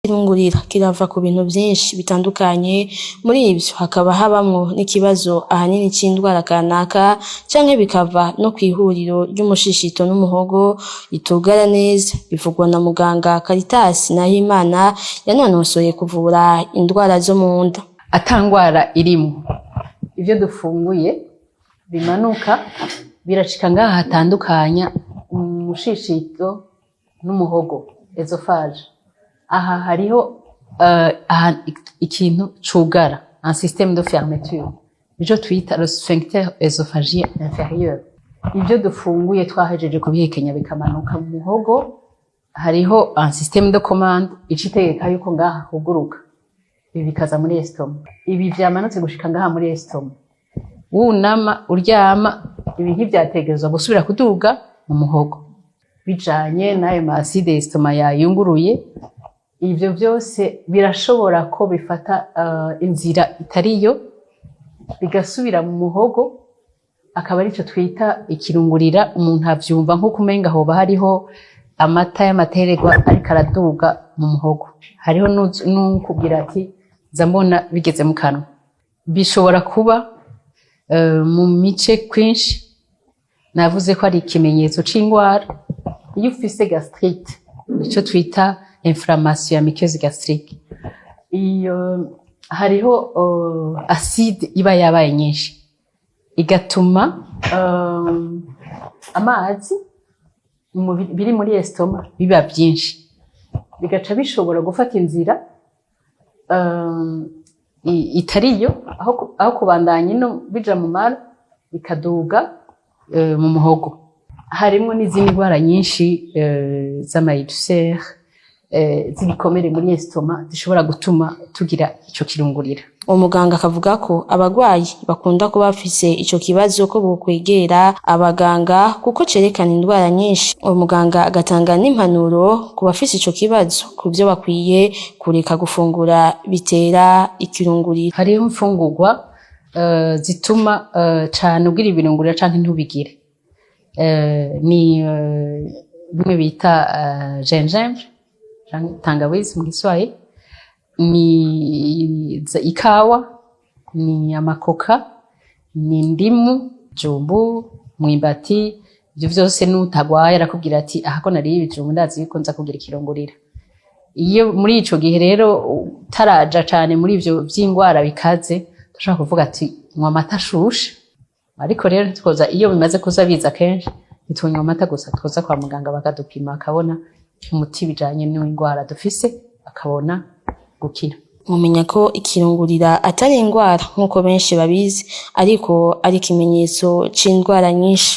Ikirungurira kirava ku bintu vyinshi bitandukanye. Muri ivyo hakaba habamwo n'ikibazo ahanini c'indwara kanaka, canke bikava no kw'ihuriro ry'umushishito n'umuhogo ritugara neza. Bivugwa na muganga Caritas Nahimana, yanonosoye kuvura indwara zo munda. Ata ngwara irimwo, ivyo dufunguye bimanuka birashika ngaha hatandukanya umushishito n'umuhogo, œsophage. Aha hariho aha ikintu cugara, un système de fermeture, nico twita le sphincter œsophagien inférieur. Ivyo dufunguye twahejeje kubihekenya bikamanuka mu muhogo, hariho un système de commande ica itegeka yuko ngaha huguruka, ibi bikaza muri estomac. Ibi vyamanutse gushika ngaha muri estomac, wunama uryama, ibi ntivyategerezwa gusubira kuduga mu muhogo bijanye n'ayo ma acide estomac yayunguruye. Ivyo vyose birashobora ko bifata inzira itariyo, bigasubira mu muhogo, akaba arico twita ikirungurira. Umuntu avyumva nko kumenga hoba hariho amata y'amatererwa ariko araduga mu muhogo. Hariho n'ukubwira ati: "Nza mbona bigeze mu kanwa." Bishobora kuba mu mice kwinshi. Navuze ko ari ikimenyetso c'ingwara. Iyo ufise gastrite, ico twita inflammation ya muqueuse gastrique, iyo hariho acide iba yabaye nyinshi, igatuma amazi biri muri estomac biba byinshi, bigaca bishobora gufata inzira itariyo, aho kubandanya ino bija mu mara, bikaduga mu muhogo. Harimwo n'izindi ndwara nyinshi z'ama ulcères, z'ibikomere muri estomac, zishobora gutuma tugira ico kirungurira. Uwo muganga akavuga ko abagwayi bakunda kuba bafise ico kibazo ko bokwegera abaganga, kuko cerekana indwara nyinshi. Uwo muganga agatanga n'impanuro ku bafise ico kibazo ku vyo bakwiye kureka gufungura bitera ikirungurira. Hariho imfungurwa zituma cane ugira ibirungurira canke ntubigire. Ni bimwe bita gingembre canke tangawizi mu Giswahili, ni ikawa, ni amakoka, ni indimu, jumbu, mwimbati. Ivyo vyose n'utagwaye arakubwira ati: "Aha ko nariye ibijumbu, ndazi yuko nza kugira ikirungurira." Iyo muri ico gihe rero utaraja cane muri ivyo vy'ingwara bikaze, turashobora kuvuga ati: "Nywa amata ashushe." Ariko rero ntitwoza, iyo bimaze kuza biza kenshi, ntitwonywa amata gusa, twoza kwa muganga bakadupima, bakabona umuti bijanye n'ingwara dufise, bakabona gukira. Mumenya ko ikirungurira atari indwara nk'uko benshi babizi, ariko ari ikimenyetso c'indwara nyinshi.